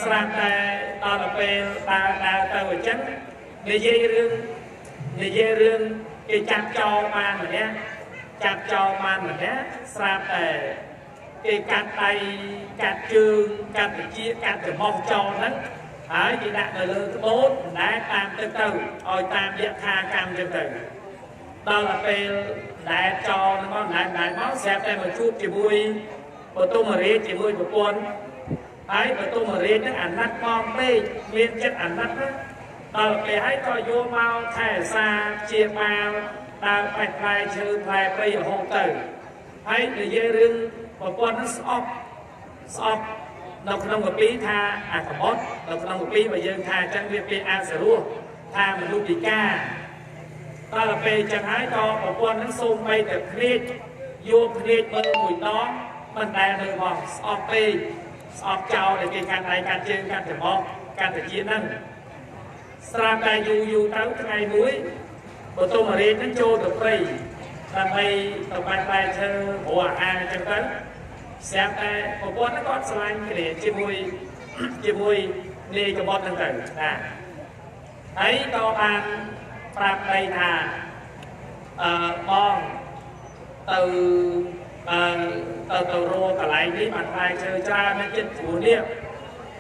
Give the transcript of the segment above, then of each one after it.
ស្រាប់តែដល់ទៅពេលដើរដើរទៅអញ្ចឹងនិយាយរឿងនិយាយរឿងគេចាប់ចោលបានម្នាក់ចាប់ចោលបានម្នាក់ស្រាប់តែគេកាត់ដៃកាត់ជើងកាត់វិជាកាត់ច្រមុះចោលហ្នឹងហើយគេដាក់នៅលើក្បូតដែលតាមទឹកទៅឲ្យតាមយថាកម្មអញ្ចឹងទៅដល់ទៅពេលដែលចោលហ្នឹងមកដែលដែលមកស្រាប់តែមកជួបជាមួយបទុមរាជជាមួយប្រពន្ធហើយបទុមរាជហ្នឹងអាណិតបងពេកមានចិត្តអាណិតណាដល់ពេលហើយក៏យកមកថែសាជាបាលដើរបែកផ្លែឈើផ្លែព្រៃរហូតទៅហើយនិយាយរឿងប្រពន្ធហ្នឹងស្អប់ស្អប់នៅក្នុងកពីថាអាកមុតនៅក្នុងកពីបើយើងថាអញ្ចឹងវាពាក្យអសរោះថាមនុស្សពិការដល់ពេលអញ្ចឹងហើយក៏ប្រពន្ធហ្នឹងសូម្បីតែភ្នែកយកភ្នែកមើលមួយដងមិនដែលមើលមកស្អប់ពេកស្អប់ចោលដែលគេកាត់ដៃកាត់ជើងកាត់ច្រមុះកាត់ត្រចៀកហ្នឹងស្រាប់តែយូរយូរទៅថ្ងៃមួយបទុមរាជហ្នឹងចូលទៅព្រៃដើម្បីទៅបាច់ផ្លែឈើរកអាហារអញ្ចឹងទៅស្រាប់តែប្រពន្ធហ្នឹងគាត់ស្រឡាញ់គ្នាជាមួយជាមួយនាយកបុត្រហ្នឹងទៅណាហើយក៏បានប្រាប់ប្តីថាអឺបងទៅអឺទៅទៅរកកន្លែងនេះបានផ្លែឈើច្រើននៅចិត្តជ្រួនេះ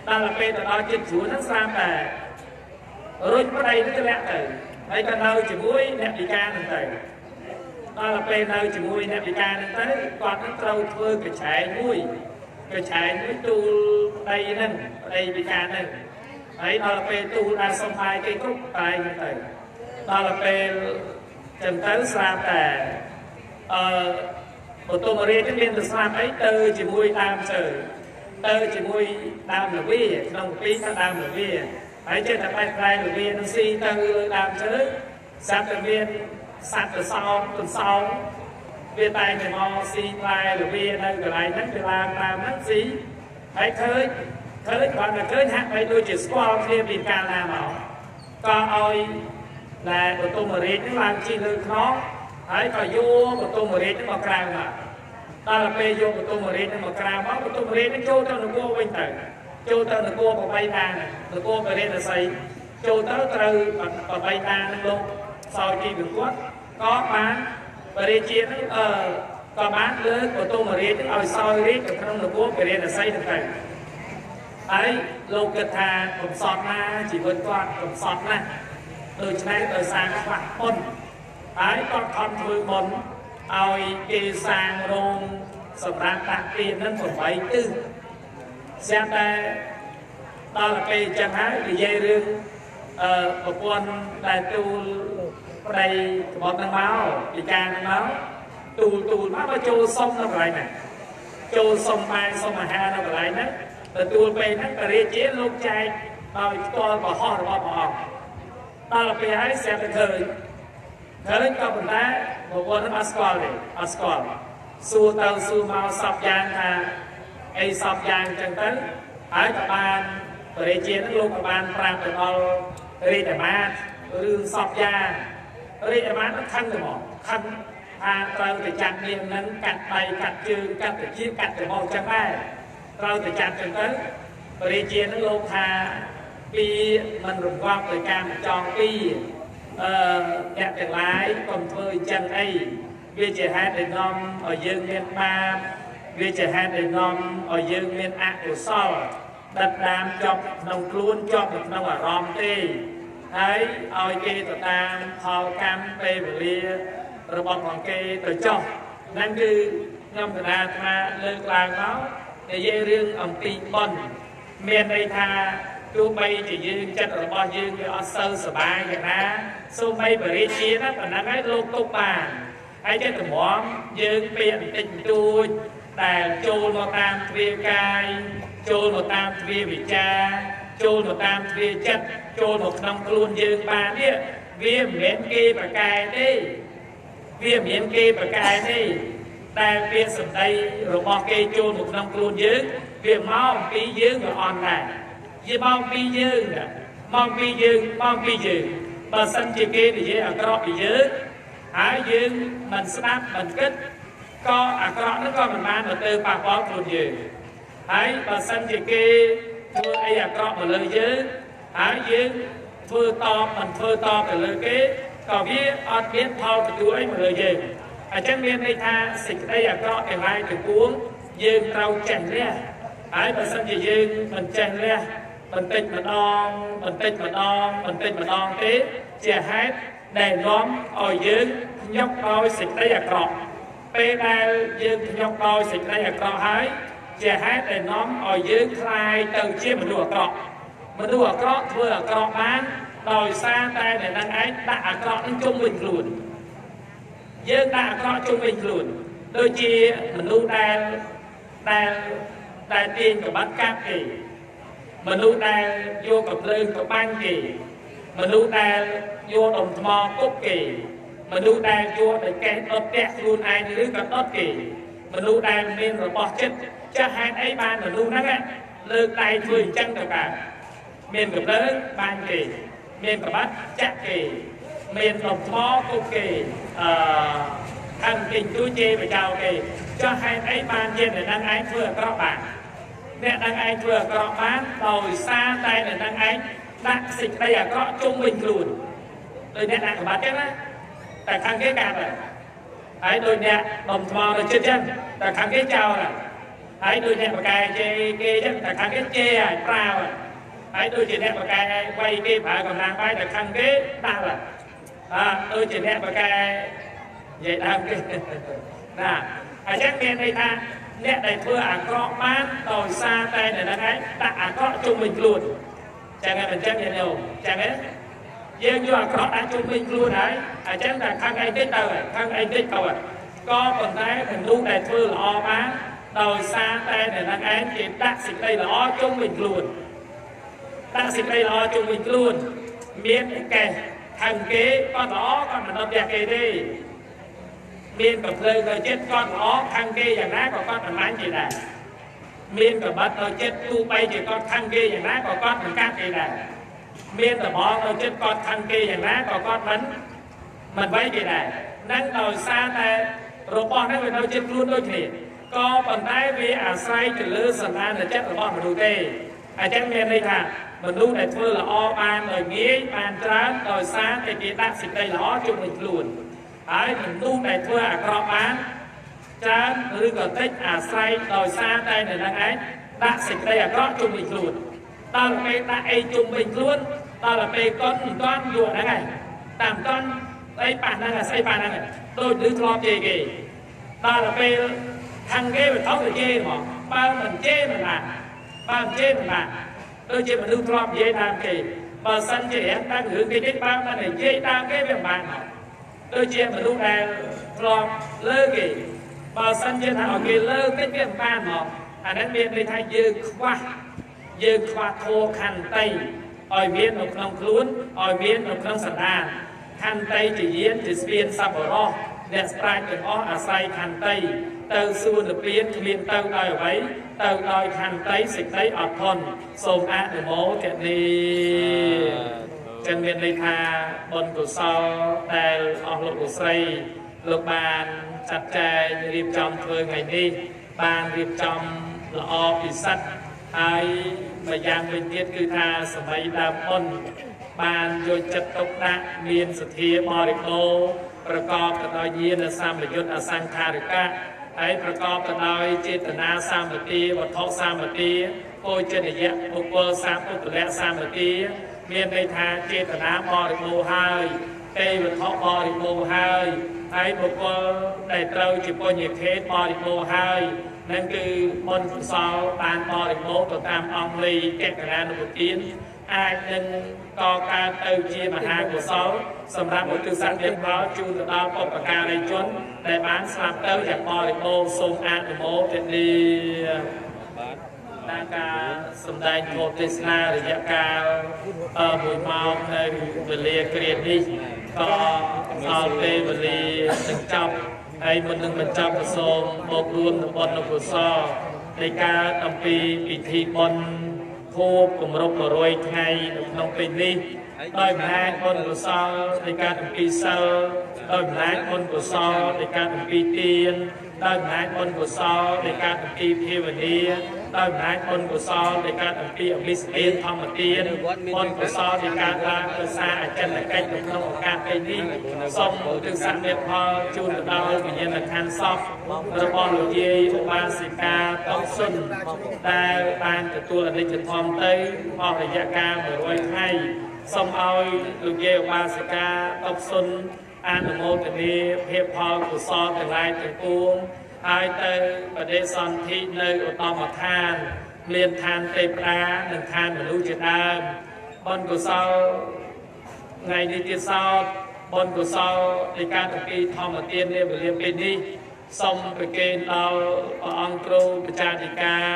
ដល់ពេលទៅដល់ចិត្តជ្រួហ្នឹងស្រាប់តែរុញប្តីហ្នឹងធ្លាក់ទៅហើយក៏នៅជាមួយអ្នកពិការហ្នឹងទៅដល់ពេលនៅជាមួយអ្នកពិការហ្នឹងទៅគាត់នឹងត្រូវធ្វើកញ្ឆែងមួយកញ្ឆែងមួយទូលប្តីហ្នឹងប្តីពិការហ្នឹងហើយដល់ពេលទូលដល់សុំបាយគេគ្រប់តែហ្នឹងទៅដល់ពេលចឹងទៅស្រាប់តែអឺបទុមរាជមានទៅស្រាប់អីទៅជាមួយដើមឈើទៅជាមួយដើមលវាក្នុងពីថាដើមលវាហើយចេះតែបែកផ្លែលវានឹងស៊ីទៅលើដើមឈើស្រាប់តែមានសត្វទៅសោមទន្សោងវាតែងតែមកស៊ីផ្លែលវានៅកន្លែងហ្នឹងវាឡើងតាមហ្នឹងស៊ីហើយឃើញឃើញគាត់តែឃើញហាក់បីដូចជាស្គាល់គ្នាពីកាលណាមកក៏ឲ្យដែលបទុមរាជហ្នឹងឡើងជិះលើខ្នងហើយក៏យកបទុមរាជហ្នឹងមកក្រៅមកដល់ពេលយកបទុមរាជហ្នឹងមកក្រៅមកបទុមរាជហ្នឹងចូលទៅនគរវិញទៅចូលទៅនគរបបីតានគរបរិណសីចូលទៅត្រូវបបីតានឹងលោកសោយទីបង្គត់ក៏បានបរិជាហ្នឹងអឺក៏បានលើកបទុមរាជហ្នឹងឲ្យសោយរាជទៅក្នុងនគរបរិណសីហ្នឹងទៅហើយលោកគិតថាកំសត់ណាជីវិតគាត់កំសត់ណាស់ដូច្នេះដោយសារខ្វះបុណ្យហើយគាត់ខំធ្វើបុណ្យឲ្យគេសាងរោងសម្រាប់ដាក់ទាននឹង8ទិសស្រាប់តែដល់ពេលអញ្ចឹងហើយនិយាយរឿងអឺប្រពន្ធដែលទូលប្តីក្បត់នឹងមកពីការនឹងមកទូលទូលមកមកចូលសុំនៅកន្លែងហ្នឹងចូលសុំបាយសុំអាហារនៅកន្លែងហ្នឹងទទួលពេលហ្នឹងព្រះរាជាលោកចែកដោយផ្ទាល់កុហករបស់ព្រះអង្គដល់ពេលហើយស្រាប់តែឃើញឃើញក៏ប៉ុន្តែប្រពន្ធហ្នឹងអត់ស្គាល់ទេអត់ស្គាល់សួរទៅសួរមកសពយ៉ាងថាអីសពយ៉ាងអញ្ចឹងទៅហើយក៏បានព្រះរាជាហ្នឹងលោកក៏បានប្រាប់ទៅដល់រាជអាមាត្យរឿងសពយ៉ាងរាជអាមាត្យហ្នឹងខឹងទៅមកខឹងថាត្រូវទៅចាប់នាងហ្នឹងកាត់ដៃកាត់ជើងកាត់ត្រចៀកកាត់ច្រមុះអញ្ចឹងដែរត្រូវទៅចាប់អញ្ចឹងទៅព្រះរាជាហ្នឹងលោកថាពីមិនរងាប់ដោយការចងពីអឺអ្នកទាំងឡាយកុំធ្វើអញ្ចឹងអីវាជាហេតុដែលនាំឲ្យយើងមានបាបវាជាហេតុដែលនាំឲ្យយើងមានអកុសលដិតដាមជាប់ក្នុងខ្លួនជាប់នៅក្នុងអារម្មណ៍ទេហើយឲ្យគេទៅតាមផលកម្មពេលវេលារបស់ផងគេទៅចុះហ្នឹងគឺខ្ញុំកណាថាលើកឡើងមកនិយាយរឿងអំពីបុណ្យមានន័យថាទោះបីជាយើងចិត្តរបស់យើងវាអត់សូវសុបាយយ៉ាងណាសូម្បីបរិជាណាប៉ុណ្ណឹងហើយលោកទុកបានហើយចិត្តតម្រាំយើងពាក្យបន្តិចបន្តួចដែលចូលមកតាមទ្វាកាយចូលមកតាមទ្វាវិចារចូលមកតាមទ្វាចិត្តចូលមកក្នុងខ្លួនយើងបាននេះវាមិនមែនគេប្រកែទេវាមិនមែនគេប្រកែទេតែពាក្យសម្ដីរបស់គេចូលមកក្នុងខ្លួនយើងវាមកពីយើងវាអន់ដែរវាមកពីយើងមកពីយើងមកពីយើងបើសិនជាគេនិយាយអាក្រក់ពីយើងហើយយើងមិនស្ដាប់មិនគិតក៏អាក្រក់ហ្នឹងក៏មិនបានទៅប៉ះពាល់ខ្លួនយើងហើយបើសិនជាគេ ធ្វើអីអាក្រក់មកលើយើងហើយយើងធ្វើតបមិនធ្វើតបទៅលើគេក៏វាអត់មានផលទទួលអីមកលើយើងអញ្ចឹងមានន័យថាសេចក្តីអាក្រក់ទាំងឡាយទាំងពួងយើងត្រូវចេះលះហើយបើសិនជាយើងមិនចេះលះបន្តិចម្ដងបន្តិចម្ដងបន្តិចម្ដងទេជាហេតុដែលនាំឲ្យយើងភ្ញាក់ដោយសេចក្តីអាក្រក់ពេលដែលយើងភ្ញាក់ដោយសេចក្តីអាក្រក់ហើយជាហេតុដែលនាំឲ្យយើងคล้ายទៅជាមនុស្សអាក្រក់មនុស្សអាក្រក់ធ្វើអាក្រក់បានដោយសារតែអ្នកនឹងឯងដាក់អាក្រក់នឹងជុំវិញខ្លួនយើងដាក់អាក្រក់ជុំវិញខ្លួនដូចជាមនុស្សដែលដែលដែលទាញក្បាត់កាប់គេមនុស្សដែលយកកំភ្លើងទៅបាញ់គេមនុស្សដែលយកដុំថ្មគប់គេមនុស្សដែលយកដែកេះដុតផ្ទះខ្លួនឯងឬក៏ដុតគេមនុស្សដែលមានរបស់ចិត្តចាស់ហេតុអីបានមនុស្សហ្នឹងលើកដៃធ្វើអញ្ចឹងទៅកើតមានកំភ្លើងបាញ់គេមានក្បាត់ចាក់គេមានដុំថ្មគប់គេខាងគេជួយជេរបចោគេចុះហេតុអីបានជាអ្នកនឹងឯងធ្វើអាក្រក់បានអ្នកនឹងឯងធ្វើអាក្រក់បានដោយសារតែអ្នកនឹងឯងដាក់សេចក្តីអាក្រក់ជុំវិញខ្លួនដូចអ្នកដាក់ក្បាត់ចឹងណាតែខាងគេកាត់ហើយដូចអ្នកដុំថ្មទៅចិត្តចឹងតែខាងគេចោលហើយដូចអ្នកបកែជេរគេចឹងតែខាងគេជេរហើយប្រាវហើយដូចជាអ្នកបកែវាយគេប្រើកម្លាំងបាយតែខាងគេដាល់បាទដូចជាអ្នកបកែនិយាយដើមគេណាអញ្ចឹងមានន័យថាអ្នកដែលធ្វើអាក្រក់បានដោយសារតែអ្នកហ្នឹងឯងដាក់អាក្រក់ជុំវិញខ្លួនចឹងឯងមិនចឹងទេញោមចឹងឯងយើងយកអាក្រក់ដាក់ជុំវិញខ្លួនហើយអញ្ចឹងតែខាងឯងតិចទៅហើយខាងឯងតិចទៅហើយក៏ប៉ុន្តែមនុស្សដែលធ្វើល្អបានដោយសារតែអ្នកហ្នឹងឯងគេដាក់សេចក្តីល្អជុំវិញខ្លួនដាក់សេចក្តីល្អជុំវិញខ្លួនមានកេះខាងគេក៏ល្អក៏មិនដុតផ្ទះគេទេមានកំភ្លើងនៅចិត្តក៏ល្អខាងគេយ៉ាងណាក៏គាត់មិនបាញ់គេដែរមានក្បត់នៅចិត្តទោះបីជាគាត់ខាងគេយ៉ាងណាក៏គាត់មិនកាត់គេដែរមានដបងនៅចិត្តគាត់ខាងគេយ៉ាងណាក៏គាត់មិនវាយគេដែរនឹងដោយសារតែរបស់ហ្នឹងវានៅចិត្តខ្លួនដូចគ្នាក៏ប៉ុន្តែវាអាស្រ័យទៅលើសន្តានចិត្តរបស់មនុស្សទេអញ្ចឹងមានន័យថាមនុស្សដែលធ្វើល្អបានដោយងាយបានច្រើនដោយសារតែគេដាក់សេចក្តីល្អជុំវិញខ្លួនហើយមនុស្សដែលធ្វើអាក្រក់បានច្រើនឬក៏តិចអាស្រ័យដោយសារតែនៅនឹងឯងដាក់សេចក្តីអាក្រក់ជុំវិញខ្លួនដល់ពេលដាក់អីជុំវិញខ្លួនដល់ពេលកូនមិនទាន់យកហ្នឹងឯងតាមតន់អីប៉ះហ្នឹងស្អីប៉ះហ្នឹងដូចឮធ្លាប់ជេរគេដល់ពេលខាងគេវាថោកទៅជេរហ្មងបើមិនជេរមិនបានបើមិនជេរមិនបានដូចជាមនុស្សធ្លាប់និយាយតាមគេបើសិនជារៀងតាំងរឿងគេតិចបើមិននិយាយតាមគេវាមិនបានហ្មងដូចជាមនុស្សដែលធ្លាប់លើគេបើសិនជាថាឲ្យគេលើតិចវាមិនបានហ្មងអាហ្នឹងមានន័យថាយើងខ្វះធម៌ខន្តីឲ្យមាននៅក្នុងខ្លួនឲ្យមាននៅក្នុងសន្តានខន្តីជាយានជាស្ពានសប្បុរសអ្នកប្រាជ្ញទាំងអស់អាស្រ័យខន្តីទៅសួននិព្វានគ្មានទៅដោយអ្វីទៅដោយខន្តីសេចក្តីអត់ធន់សូមអនុមោទនាចឹងមានន័យថាបុណ្យកុសលដែលអស់លោកលោកស្រីលោកបានចាត់ចែងរៀបចំធ្វើថ្ងៃនេះបានរៀបចំល្អពិសិដ្ឋហើយម្យ៉ាងវិញទៀតគឺថាសម័យដើមបុណ្យបានយកចិត្តទុកដាក់មានសទ្ធាបរិបូរណ៍ប្រកបទៅដោយញាណសម្បយុទ្ធអសង្ខារិកៈហើយប្រកបទៅដោយចេតនាសម្បទាវត្ថុសម្បទាពោជនីយៈបុគ្គលសាពុទ្ធលៈសម្បទាមានន័យថាចេតនាបរិបូរណ៍ហើយទេវត្ថុបរិបូរណ៍ហើយហើយបុគ្គលដែលត្រូវជាពុញ្ញខេតបរិបូរណ៍ហើយនឹងគឺបុណ្យកុសលបានបរិបូរណ៍ទៅតាមអង្គលីកក្ករានុទានអាចនឹងកកើតទៅជាមហាកុសលសម្រាប់ឧទ្ទិសសផលជូនទៅដល់បុព្វការីជនដែលបានស្លាប់ទៅយ៉ាងបរិបូរណ៍សូមអនុមោទនាបាទតាមការសម្ដែងធម៌ទេសនារយៈកាល1ម៉ោងនៅវេលាគ្រានេះក៏ដល់ពេលវេលានឹងចប់ហើយមុននឹងបញ្ចប់ក៏សូមបូករួមនឹងបុណ្យកុសលនៃការអំពីពិធីបុណ្យខួបគម្រប់100ថ្ងៃនៅក្នុងពេលនេះដោយអំណាចបុណ្យកុសលនៃការអំពីសិលដោយអំណាចបុណ្យកុសលនៃការអំពីទានដោយអំណាចបុណ្យកុសលនៃការអំពីភាវនា ដោយអំណាចបុណ្យកុសលដែលកើតអំពីអមិសទានធម្មទានបុណ្យកុសលដែលកើតឡើងដោយសារអចិន្តកិច្ចនៅក្នុងឱកាសពេលនេះសូមឧទ្ទិសមេផលជូនទៅដល់វិញ្ញាណក្ខន្ធសពរបស់លោកយាយឧបាសិកាតុកសុនដែលបានទទួលអនិច្ចធម៌ទៅអស់រយៈកាល100ថ្ងៃសូមឲ្យលោកយាយឧបាសិកាតុកសុនអនុមោទនាភាពផលកុសលទាំងឡាយទាំងពួងហើយទៅបដិសន្ធិនៅឧត្តមឋានមានឋានទេវតានិងឋានមនុស្សជាដើមបុណ្យកុសលថ្ងៃនេះទៀតសោតបុណ្យកុសលនៃការទៅពីធម្មទាននាវេលាពេលនេះសូមប្រគេនដល់ព្រះអង្គគ្រូប្រជាធិការ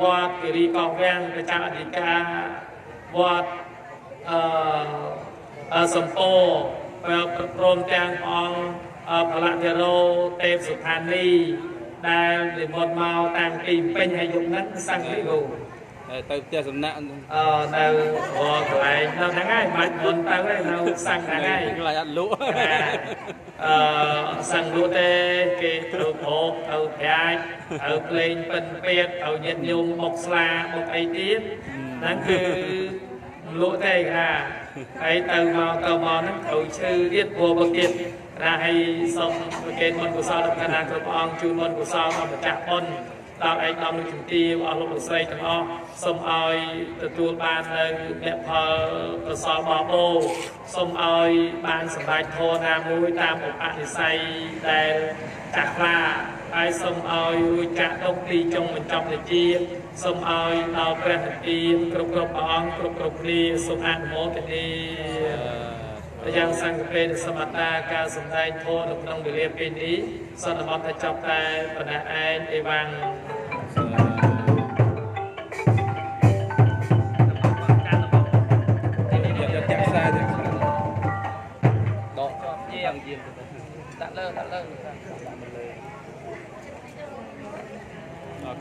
វត្តគិរីកោះវាំងប្រជាអធិការវត្តសំពោព្រមទាំងព្រះអង្គផលធរោទេពសុផានីដែលនិមន្តមកតាំងពីពេញហើយយប់ហ្នឹងសង្ឃិគោ ទៅផ្ទះសំណាក់ នៅវត្តកន្លែងនៅហ្នឹងហើយមិនមុនទៅទេនៅសង្ឃហ្នឹងហើយក ន្លែងអត់លក់ សង្ឃលក់ទេគេត្រូវប្រោកត្រូវប្រាជ្ញត្រូវភ្លេងពិនពៀតត្រូវញាតិញោមបុកស្លាបុកអីទៀតហ្នឹងគឺលក់ទេគេហើយទៅមកទៅមកហ្នឹងត្រូវឈឺទៀតព្រោះបើទៀតណាហើយសូមប្រគេនបុណ្យកុសលដល់គណៈគ្រប់ព្រះអង្គជូនបុណ្យកុសលដល់ម្ចាស់បុណ្យដល់ឯកឧត្តមលោកជំទាវអស់លោកលោកស្រីទាំងអស់សូមឲ្យទទួលបាននៅមគ្គផលកុសលបបោសូមឲ្យបានសម្រេចធម៌ណាមួយតាមឧបនិស្ស័យដែលចាស់ខ្លាហើយសូមឲ្យរួចចាក់ទុកទីចុងបញ្ចប់នៃជាតិសូមឲ្យដល់ព្រះនិព្វានគ្រប់គ្រប់ព្រះអង្គគ្រប់គ្រប់គ្នាសូមអនុមោទនាយ៉ាងសង្ឃពេសមតាការសម្ដែងធម៌នៅក្នុងវេលាពេលនេះសន្មតថាចប់តែប៉ុណ្ណេះឯងអេវ៉ាំង ដកជាប់ជាង ដាក់លើដាក់លើ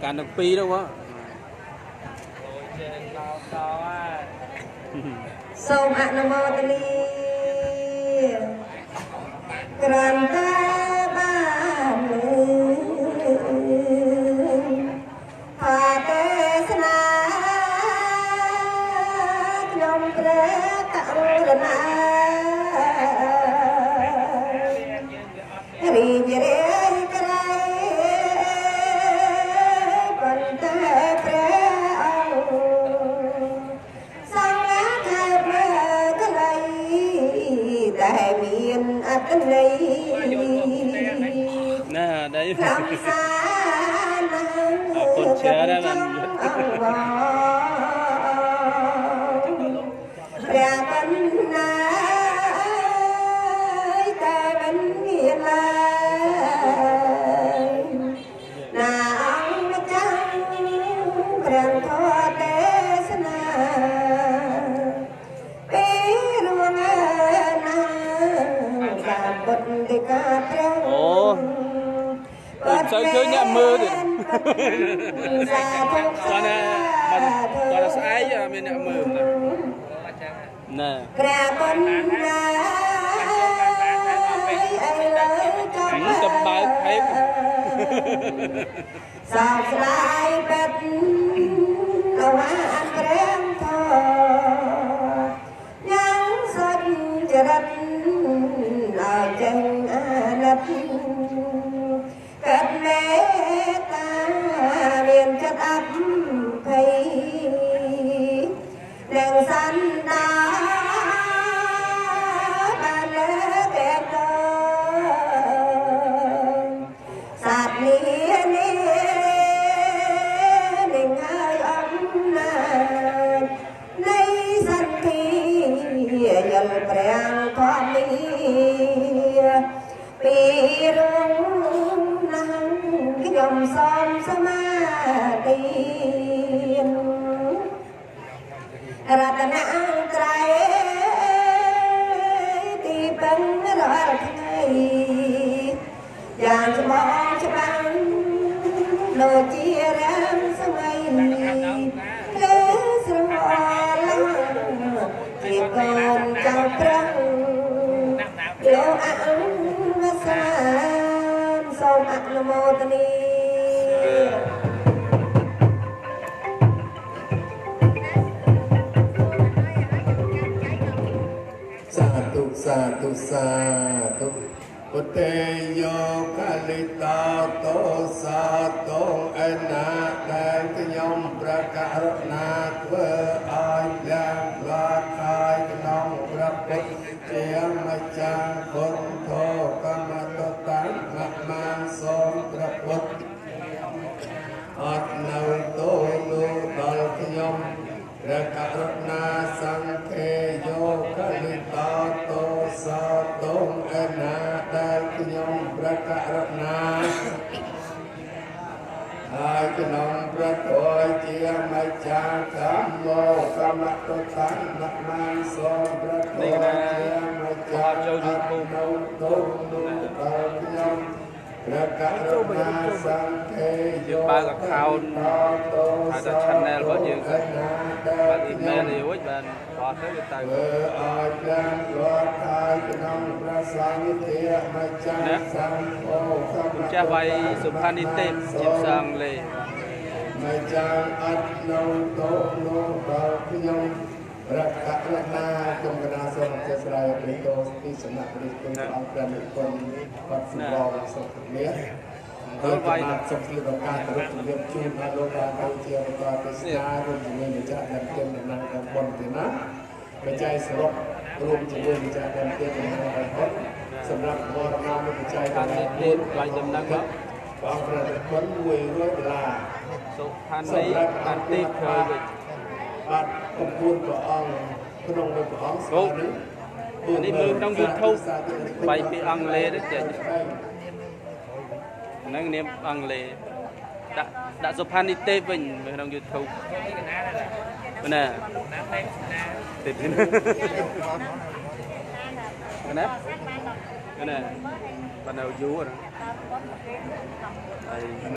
កាន់ទាំងពីរទៅមក អូយចេះដល់តហើយ សូមអនុមោទនាក្រាន់តែបានលឺថាទេសនាខ្ញុំព្រះករុណារីករាយក្រៃប៉ុន្តែព្រះអង្គសង្ឃខែមើលក្លៃតែមានអត្តន័យ ណាដៃ ខ្លឹមសារណាស់ អរគុណច្រើនណាស់ ព្រះបណ្ណាតែមិនមានឡើយណាអង្គម្ចាស់ព្រះធម៌ទេសនាពីរួងណាតាមពុទ្ធិកាព្រះ អូមិនសូវឃើញអ្នកមើលទេ សាធុ គាត់ណាគាត់ស្អែកមានអ្នកមើលណា ព្រះបណ្ណាឥឡូវចង់ ទៅបើកហេប សោកស្ដាយពេតអវានព្រះធម៌ញ៉ាំសុចរិតឲ្យចេញអាណិតកាត់មេត្តាមានចិត្តអភ័យនឹងសន្តាបានលើកែតសត្វនេះនេះនឹងហើយអំណាចនៃសន្តិយល់ព្រះធម្មាពីរងណាស់ខ្ញុំសូមសមាធិរតនត្រ័យទីពឹងរាល់ថ្ងៃយ៉ាងច្បងច្បាំងដូចជារាមសម័យលើស្រឡាជាកូនចៅព្រះលោកអង្សានសូមអនុមោទនា សាធុសាធុពុទ្ធេយោកលិតោតោសាតងឯណាដែលខ្ញុំប្រកាសណាធ្វើឲ្យយ៉ាងផ្លាត់ហើយក្នុងព្រះពុទ្ធជាម្ចាស់ពុទ្ធោកម្មតតាំងមាសូមព្រះពុទ្ធអត់នៅទោនោះដល់ខ្ញុំព្រះករុណាសង្ឃេយោកលិតោតោសោតងឯណាដែលខ្ញុំព្រះករុណាហើយក្នុងព្រះធម៌ជាម្ចាស់កម្មោកម្មតតាំងមាសូមព្រះធម៌ជាម្ចាស់ ចូល YouTube នៅទោនោះដល់ខ្ញុំព្រះករុណាសង្ឃេយោ បើក account ហៅថា channel របស់យើងបើក email នេះរួចបានបោះទៅវាទៅ ធ្វើឲ្យប្រាំរត់ហើយក្នុងព្រះសង្ឃជាម្ចាស់សង្ឃោកម្ម ម្ចាស់វាយសុផានិទេពជាភាសាអង់គ្លេសម្ចាស់អត់នៅទោនោះដល់ខ្ញុំព្រះករុណាខ្ញុំកណាសូមអធិស្ឋានព្រះទោពីសំណាក់ព្រះគុណអង្គព្រះនិពន្ធវត្តសំរងសុខមាសហើយបាទសូមស្លៀកឱកាសគោរពជំរាបជូនដល់លោកបានទៅជាបន្តទេសនារួមជាមួយម្ចាស់ដើមទៀនតំណាងតំបន់ទេណាបច្ច័យសរុបរួមជាមួយម្ចាស់ដើមទៀនតំណាងតំបន់សម្រាប់បរណាមបច្ច័យ ផានិទេពវាយដំណឹងមក បងព្រះនិពន្ធ100ដុល្លារ សុផានីផានទេពឃើញវិញ បាទកំពូលព្រះអង្គក្នុងមួយព្រះអង្គស្មើនឹង នេះមើលក្នុង YouTube បាយពីអង់គ្លេសទៅចេញហ្នឹងនាមអង់គ្លេសដាក់សុផានិទេពវិញនៅក្នុង YouTube ណាទេពណាណាបាននៅយូរហើយ។